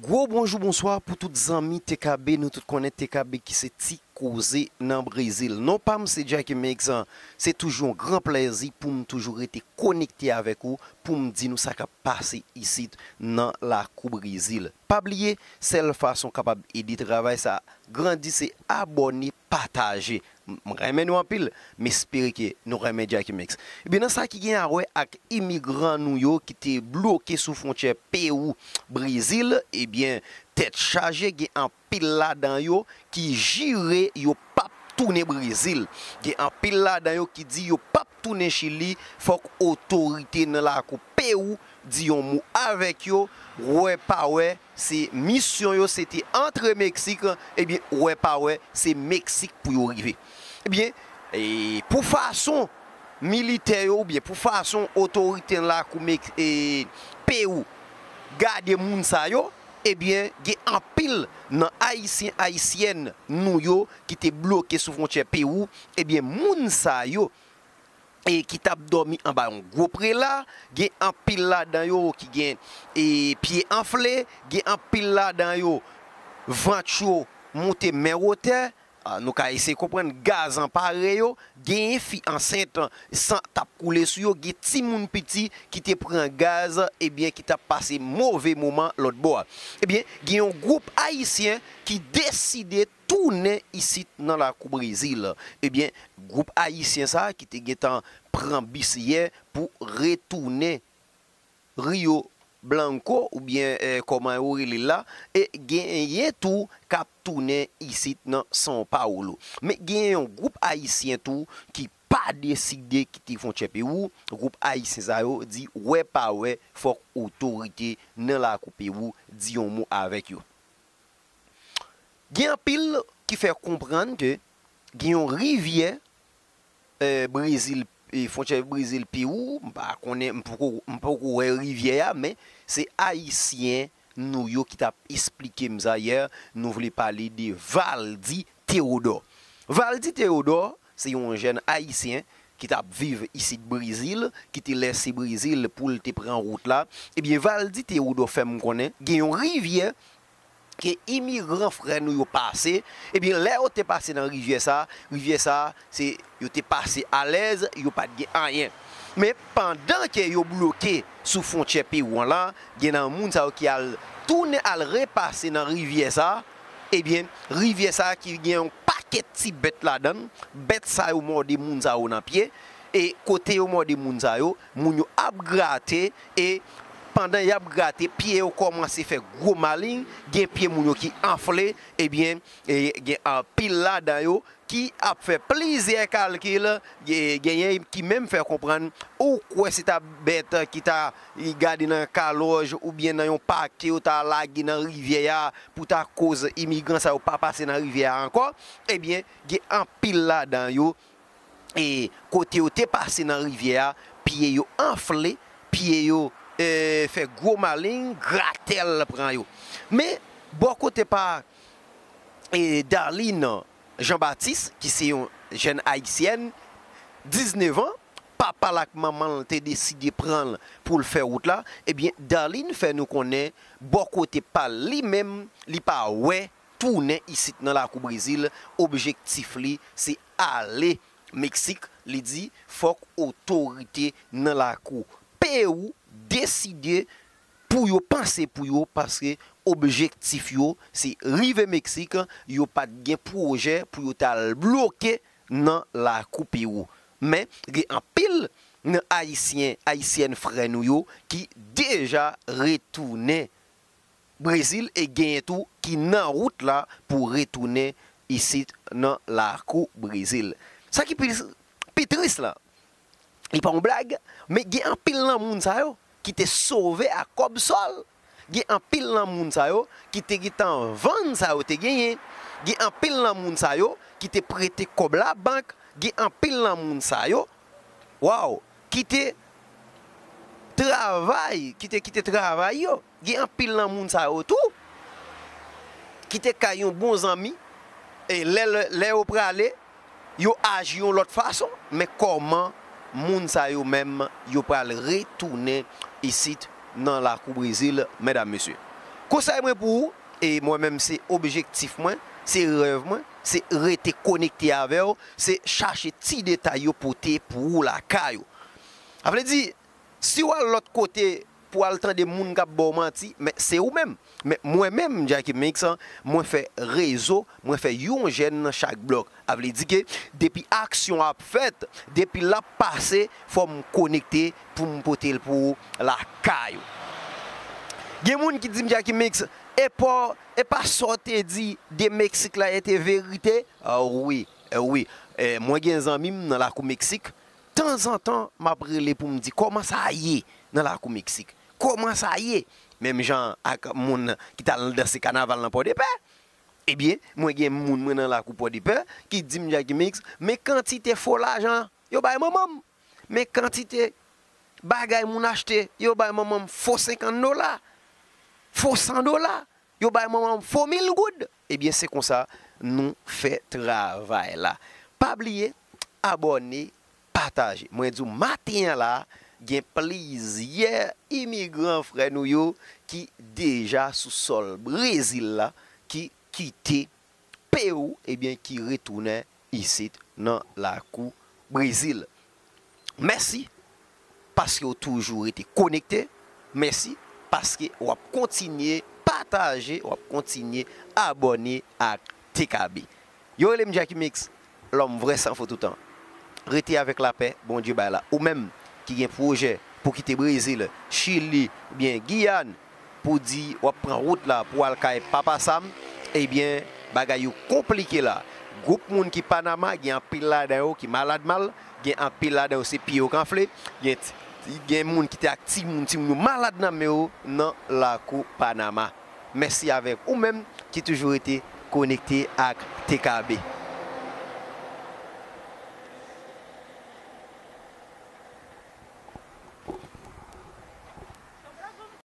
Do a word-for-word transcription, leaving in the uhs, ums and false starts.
Gwo bonjou, bonswa pou tout zanmi T K B. Nou tout konnen T K B ki se Ti Koze nan Brezil. Non pa m se Jacky Mix. Se toujou yon gran plèzi pou m toujou rete konekte avèk ou, pou m di nou sa k ap pase isit nan lakou Brezil. Pa bliye, sèl fason w kapab ede travay sa grandi se abòne, pataje. M renmen nou anpil, m espere ke nou renmen Jacky Mix. Ebyen, nan sa ki gen a wè ak imigran nou yo ki te bloke sou fwontyè Pewou, Brezil, ebyen, tèt chaje, gen anpil ladan yo ki jire yo p ap tounen Brezil. Gen anpil ladan yo ki di yo p ap tounen Chili, fòk otorite nan lakou Pewou di yon mo avèk yo, wè pa wè, se misyon yo se te antre Meksik, ebyen, wè pa wè, se Meksik pou yo rive. Ebyen, e, pou fason militè yo oubyen pou fason otorite nan lakou Mek-, e, Pewou gade moun sa yo, ebyen, gen anpil nan Ayisyen, Ayisyèn nou yo ki te bloke sou fwontyè Pewou, ebyen, moun sa yo, e, ki t ap dòmi anba yon gwo prela, gen anpil ladan yo ki gen, e, pye anfle, gen anpil ladan yo vant yo moute men wotè. A, nou ka eseye konprann gaz anpare yo, genyen fi ansent, san t ap koule sou yo, gen timoun piti ki te pran gaz, ebyen, ki t ap pase move moman lòt bò a. Ebyen, gen yon gwoup Ayisyen ki deside tounen isit nan lakou Brezil. Ebyen, gwoup Ayisyen sa a ki te gentan pran bis yè pou retounen Rio Blanco, oubyen, e, kòman yo rele l la, e genyen tou k ap tounen isit nan São Paulo. Men genyen yon gwoup Ayisyen tou ki pa deside kite fwontyè Pewou. Gwoup Ayisyen sa yo di wè pa wè, fòk otorite nan lakou Pewou di yon mo avèk yo. Gen anpil ki fè konprann ke gen yon rivyè, e, Brezil, e, fwontyè Brezil Pewou, m pa konnen, m poko, m poko wè rivyè a, men se Ayisyen nou yo ki t ap esplike m sa yè, nou vle pale de Valdy Théodore. Valdy Théodore, se yon jèn Ayisyen ki t ap viv isit Brezil, ki te lèse Brezil pou l te pran wout la. Ebyen, Valdy Théodore fè m konnen gen yon rivyè ke imigran frè nou yo pase. Ebyen, lè yo te pase nan rivyè sa, rivyè sa, se, yo te pase alèz, yo pa t gen anyen. Men, pandan ke yo bloke sou fwontyè Pewou an la, gen nan moun sa yo ki al tounen al repase nan rivyè sa, ebyen, rivyè sa ki gen yon pakèt ti bèt ladan l, bèt sa yo mòde moun sa yo nan pye, e kote yo mòde moun sa yo, moun yo ap grate, e pandan y ap grate, pye yo kòmanse fè gwo maleng, gen pye moun yo ki anfle, ebyen, e gen anpil ladan yo ki ap fè plizyè kalkil, e genyen ki menm fè konprann, ou kwè se ta bèt ki ta gade nan kalòj oubyen nan yon pake yo ta lage nan rivyè a pou ta koz imigran sa yo pa pase nan rivyè a ankò, ebyen, gen anpil ladan yo, e kote yo te pase nan rivyè a, pye yo anfle, pye yo, e, fè gwo maleng, gratèl pran yo. Men, bò kote pa, e, Darline Jean Baptiste, ki se yon jèn Ayisyèn, diznèf an, papa l ak manman l te deside pran l pou l fè wout la, ebyen, Darline fè nou konnen, bò kote pa l, li menm, li pa wè tounen isit nan lakou Brezil, objektif li, se ale Meksik, li di, fòk otorite nan lakou Pewou deside pou yo panse pou yo, paske objektif yo, se rive Meksik, yo pa t gen pwojè pou yo t al bloke nan lakou Pewou. Men, gen anpil nan Ayisyen, Ayisyèn frè nou yo ki deja retounen Brezil e genyen tou ki nan wout la pou retounen isit nan lakou Brezil. Sa ki pi, pi tris la, li pa yon blag, men gen anpil nan moun sa yo ki te sove ak kòb sòl. Gen anpil nan moun sa yo ki te gentan vann sa yo te genyen. Gen anpil nan moun sa yo ki te prete kòb labank. Gen anpil nan moun sa yo, waw, ki te travay, ki te kite travay yo. Gen anpil nan moun sa yo tou ki te kay yon bon zanmi, e lè, lè, lè yo prale, yo aji yon lòt fason. Men kòman moun sa yo menm, yo pral retounen isit nan lakou Brezil, medam, mesye? Konsèy mwen pou ou, e mwen menm se objektif mwen, se rèv mwen, se rete konekte avè w, se chache ti detay yo pote pou ou lakay ou. A vle di, si w al lòt kote pou al tande moun k ap ba w manti, men se ou menm. Men mwen menm, Jacky Mix, mwen fè rezo, mwen fè yon jèn nan chak blòk. A vle di ke depi aksyon ap fèt, depi l ap pase, fò m konekte pou m pote l pou ou lakay ou. Gen moun ki di m, Jacky Mix, e pa, e pa sa w te di de Meksik la e te verite? Ah wi, eh wi. Eh, mwen gen zanmi m nan lakou Meksik. Tanzantan, m ap rele pou m di kòman sa ye nan lakou Meksik. Kòman sa ye? Menm jan ak moun ki t al danse kanaval nan Pòdepè. Ebyen, mwen gen moun mwen nan lakou Pòdepè ki di m, Jacky Mix, men kantite fo lajan yo bay manman m. Men kantite bagay moun achte, yo bay manman m fo senkant dola, fo san dola, yo bay manman m fo mil goud. Ebyen, se konsa nou fè travay la. Pa bliye, abòne, pataje. Mwen di w, maten an la, gen plizyè imigran frè nou yo ki deja sou sòl Brezil la, ki kite peyi, ebyen, ki retounen isit nan lakou Brezil. Mèsi paske w toujou rete konekte. Mèsi paske w ap kontinye pataje, w ap kontinye abòne ak T K B. Yo rele m Jacky Mix, lòm vrè san fo toutan. Rete avèk lapè Bondye bay la. Ou menm ki gen pwojè pou kite Brezil, Chili, oubyen Giyàn, pou di w ap pran wout la pou al kay Papa Sam, ebyen, bagay yo konplike la. Gwoup moun ki Panama, gen anpil ladan yo ki malad mal, gen anpil ladan yo se pye yo k anfle, gen, gen moun ki te ak timoun, timoun yo malad nan men yo nan lakou Panama. Mèsi avèk ou menm ki toujou rete konekte ak T K B.